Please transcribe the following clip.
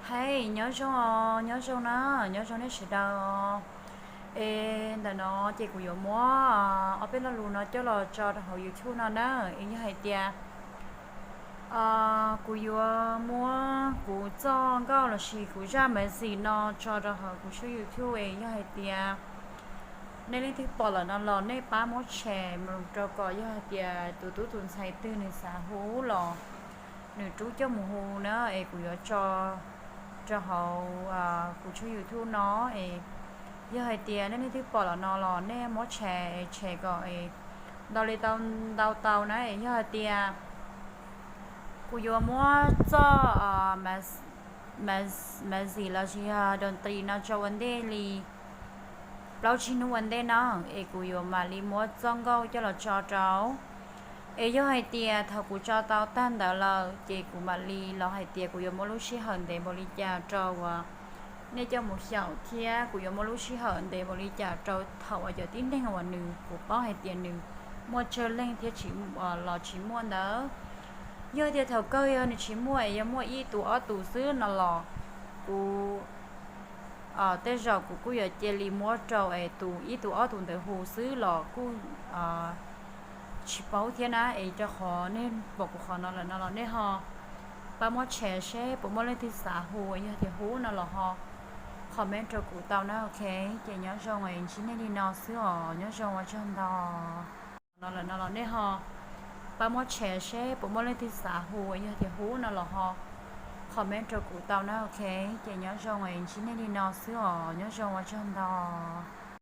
Hej, nyob zoo, nyob zoo na, nyob zoo nej sawv daws. Es ntawm no ces kuv yuav muab ob peb lo lus no coj los tso rau hauv YouTube no na. Es yog hais tias kuv yuav muab kuv txoj nkauj lossis kuv zaj maiv xim no tso rau hauv kuv tshooj YouTube, es yog hais tias nej leej twg pom lawm no los nej pab muab share mus rau kom yog hais tias tus tub tus ntxhais twg nws xav hu los nws rub coj mus hu na, es kuv yuav tso rau hauv kuv tshooj YouTube no. Es yog hais tias nej leej twg pom lawm no los nej muab share, share kom es ntau li tau, ntau tau na. Es yog hais tias kuv yuav muab txoj maiv xim lossis yog doos tis no tso ua ntej li plaub tsib hnub ua ntej no, es kuv yuav mam li muab txoj nkauj coj los tso rau. Es yog hais tias thaum kuv tso tau tag ntawd lawm ces kuv mam li los hais tias kuv yuav muaj lub sij hawm ntev npaum li cas rau uas nej coj mus xyaum thiab kuv yuav muaj lub sij hawm ntev npaum li cas rau thaum uas cov tib neeg uas nws kuv paub hais tias nws muaj tsawg leej thiab los tsis muaj ntawd. Yog tias thaum kawg yog nws tsis muaj es yog muaj ib tus ob tus xwb no los kuv tej zaum kuv kuj yuav cia li muab rau es tus ib tus ob tus ntawd hu xwb los kuj tsis paub thiab na. Es rau qhov nej pom kuv qhov no lawm no los nej ho pab muab share seb puas muaj leej twg xav hu, yog tias hu no los ho comment rau kuv tau na, ok. Ces nyob zoo, ntsib nej li no xwb os, nyob zoo ua tsaug ntau. No lawm no los nej ho pab muab share seb puas muaj leej twg xav hu, yog tias hu no los ho comment rau kuv tau na, ok. Ces nyob zoo, ntsib nej li no xwb os, nyob zoo ua tsaug ntau.